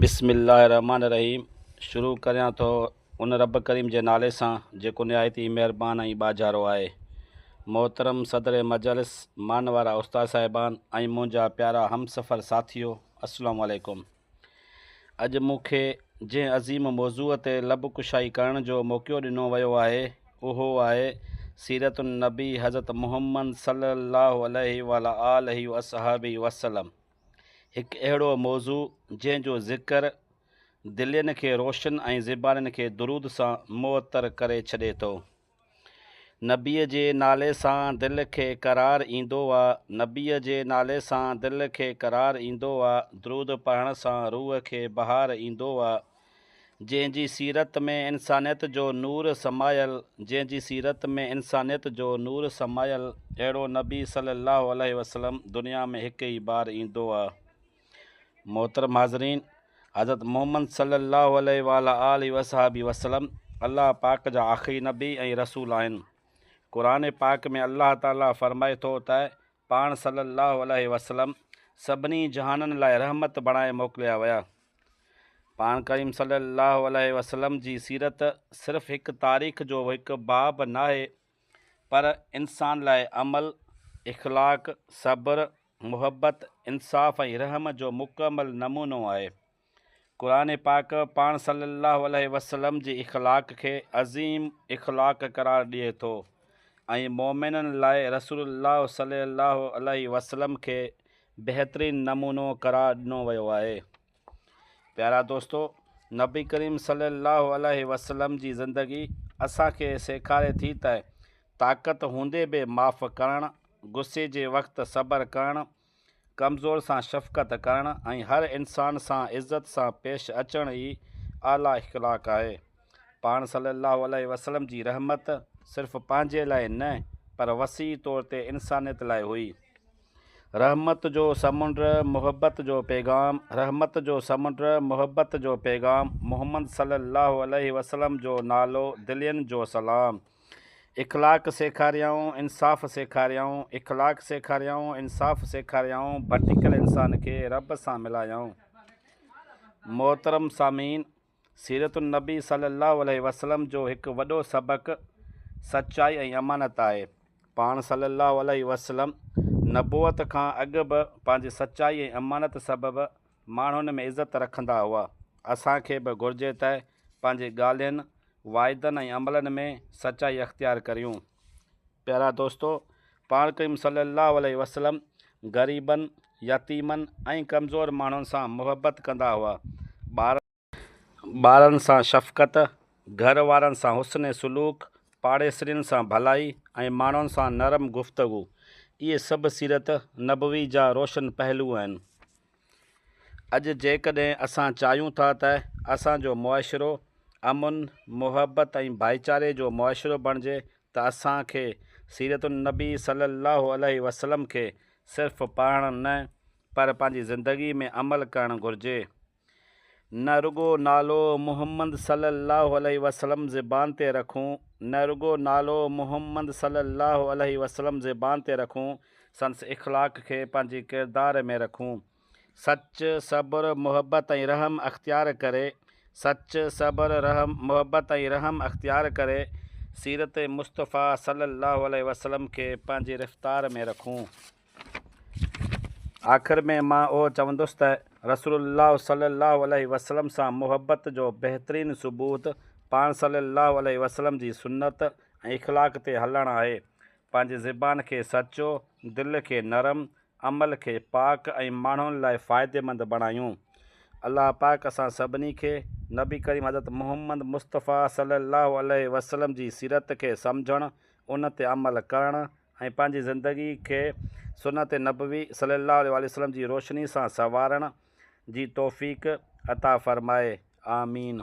بسم الله الرحمٰن الرحيم شروع ڪريان ٿو ان رب ڪريم جي نالي سان جيڪو نهايت ئي مهربان ۽ ٻاجهارو آهي. محترم صدر مجلس، مانوارا استاد صاحبان ۽ منهنجا پيارا همسفر ساٿيو السلام عليڪم. اڄ مون کي جنهن عظيم موضوع تي لب ڪشائي ڪرڻ جو موقعو ڏنو ويو آهي اهو آهي سيرت النبي حضرت محمد صلي الله عليه وعلي آله واصحابه وسلم. هڪ اهڙو موضوع جنهن جو ذڪر دلين کي روشن ۽ زبانن کي درود سان معطر ڪري ڇڏي ٿو. نبيء جي نالي سان دل کي قرار ايندو آ نبيء جي نالي سان دل کي قرار ايندو آ درود پڙهڻ سان روح کي بهار ايندو آ جنهن جي سيرت ۾ انسانيت جو نور سمايل، جنهن جي سيرت ۾ انسانيت جو نور سمايل، اهڙو نبي صلي الله عليه وسلم دنيا ۾ هڪ ئي بار ايندو آ. محترم حاضرين! حضرت محمد صلي الله عليه وعلي آله وصحابه وسلم الله پاڪ جا آخري نبي ۽ رسول آهن. قرآن پاڪ ۾ الله تعالي فرمائي ٿو ته پاڻ صلي الله عليه وسلم سڀني جهانن لاء رحمت بڻائي موڪليا ويا. پاڻ ڪريم صلي الله عليه وسلم جي سيرت صرف هڪ تاريخ جو هڪ باب ناهي پر انسان لاء عمل، اخلاق، صبر، محبت، انصاف ۽ رحم جو مڪمل نمونو آهي. قرآن پاڪ پاڻ صلي الله عليه وسلم جي اخلاق کي عظيم اخلاق قرار ڏئي ٿو ۽ مؤمنن لاء رسول الله صلي الله عليه وسلم کي بهترين نمونو قرار ڏنو ويو آهي. پيارا دوستو! نبي ڪريم صلي الله عليه وسلم جي زندگي اسان کي سيکاري ٿي ته طاقت هوندي به معاف ڪرڻ، غصي جي وقت صبر ڪرڻ، ڪمزور سان شفقت ڪرڻ ۽ هر انسان سان عزت سان پيش اچڻ ئي اعليٰ اخلاق آهي. پاڻ صلي الله عليه وسلم جي رحمت صرف پنهنجي لاء نه پر وسيع طور تي انسانيت لاء هئي. رحمت جو سمنڊ محبت جو پيغام رحمت جو سمنڊ محبت جو پيغام محمد صلي الله عليه وسلم جو نالو دلين جو سلام اخلاق سيکاريائون انصاف سيکاريائون اخلاق سيکاريائون انصاف سيکاريائون ڀٽڪيل انسان کي رب سان ملايائون محترم سامعين سيرت النبي صلي الله عليه وسلم جو هڪ وڏو سبق سچائي ۽ امانت آهي. پاڻ صلي الله عليه وسلم نبوت کان اڳ به پنهنجي سچائي ۽ امانت سبب ماڻهن ۾ عزت رکندا هئا. اسان کي به گهرجي ته پنهنجي ڳالهين، واعدن ۽ عملن ۾ سچائي اختيار ڪريون. پيارا دوستو! پاڻ ڪريم صلي الله عليه وسلم غريبن، يتيمن ۽ ڪمزور ماڻهن سان محبت ڪندا هئا. ٻارن سان شفقت، گهر وارن سان حسن سلوڪ، پاڙيسرين سان ڀلائي ۽ ماڻهن سان نرم گفتگو، اهي سڀ سيرت نبوي جا روشن پهلو آهن. اڄ جيڪڏهن اسان چاهيون ٿا ته اسان جو معاشرو امن، محبت ۽ ڀائيچاري جو معاشرو بڻجي ته اسان کي سيرت النبي صلي الله عليه وسلم کي صرف پڙهڻ نه پر پنهنجي زندگي ۾ عمل ڪرڻ گهرجي. نه رڳو نالو محمد صلي الله عليه وسلم زبان تي رکون، نه رڳو نالو محمد صلي الله عليه وسلم زبان تي رکون، سندس اخلاق کي پنهنجي ڪردار ۾ رکون. سچ، صبر، محبت ۽ رحم اختيار ڪري، سچ، صبر، رحم، محبت ۽ رحم اختيار ڪري، سيرت مصطفيٰ صلي الله عليه وسلم کي پنهنجي رفتار ۾ رکون. آخر ۾ مان اهو چوندس ته رسول الله صلي الله عليه وسلم سان محبت جو بهترين ثبوت پاڻ صلي الله عليه وسلم جي سنت ۽ اخلاق تي هلڻ آهي. پنهنجي زبان کي سچو، دل کي نرم، عمل کي پاڪ ۽ ماڻهن لاء فائديمند بڻايون. الله پاڪ اسان سڀني کي نبي ڪريم حضرت محمد مصطفيٰ صلي الله عليه وسلم جي سيرت کي سمجهڻ، ان تي عمل ڪرڻ ۽ پنهنجي زندگي کي سنت نبوي صلي الله عليه واٰله وسلم جي روشني سان سنوارڻ جي توفيق عطا فرمائي. آمين.